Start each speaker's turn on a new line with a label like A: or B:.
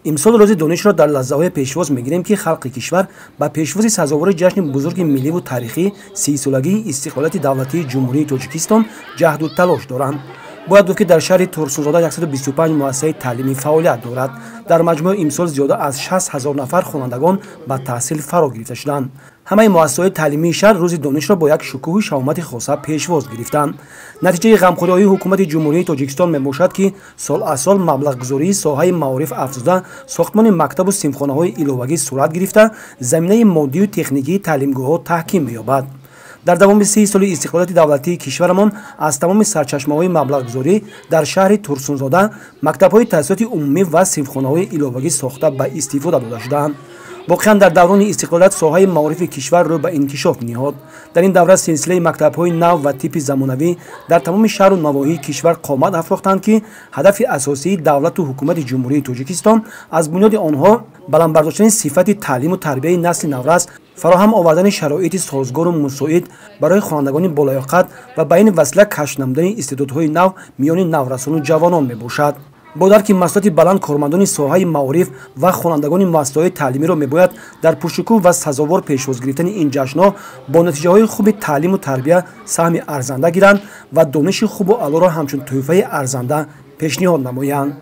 A: Имсол рӯзи донишро дар лаҳзаҳое пешвоз мегирем, ки халқи кишвар ба пешвози сазовори ҷашни бузурги милливу таърихӣ, 30-солагии истиқлолияти давлатии Ҷумҳурии Тоҷикистон ҷаҳду талош доранд. Бояд гуфт, ки дар шаҳри Турсунзода 125 муассисаи таълимӣ фаъолият дорад. Дар маҷмӯъ имсол зиёда аз 60 ҳазор нафар хонандагон ба таҳсил фаро гирифта шуданд. Ҳамаи муассисаҳои таълимии шаҳр рӯзи донишро бо як шукӯҳу шаҳомати хоса пешвоз гирифтанд. Натиҷаи ғамхориҳои ҳукумати Ҷумҳурии Тоҷикистон мебошад, ки сол аз сол маблағгузории соҳаи маориф афзуда, сохтмони мактабу синфхонаҳои иловагӣ сурат гирифта, заминаи моддию техникии таълимгоҳҳо таҳким меёбад. Дар давоми 30 соли истиқлолияти давлатии кишварамон аз тамоми сарчашмаҳои маблағгузорӣ дар шаҳри Турсунзода мактабҳои таҳсилоти умумӣ ва синфхонаҳои иловагӣ сохта ба истифода дода шудаанд. Воқеан, дар даврони истиқлолият соҳаи маорифи кишвар рӯ ба инкишоф ниҳод. Дар ин давра силсилаи мактабҳои нав ва типи замонавӣ дар тамоми шаҳру навоҳии кишвар қомат афрохтанд, ки ҳадафи асосии давлату ҳукумати Ҷумҳурии Тоҷикистон аз бунёди онҳо баланд бардоштани сифати таълиму тарбияи насли наврас, фароҳам овардани шароити созгору мусоид барои хонандагони болаёқат ва ба ин васила кашф намудани истеъдодҳои нав миёни наврасону ҷавонон мебошад. Бо дарки масъулияти баланд кормандони соҳаи маориф ва хонандагони муассисаҳои таълимиро мебояд дар пуршукӯҳ ва сазовор пешвоз гирифтани ин ҷашнҳо бо натиҷаҳои хуби таълиму тарбия саҳми арзанда гиранд ва дониши хубу аълоро ҳамчун тӯҳфаи арзанда пешниҳод намоянд.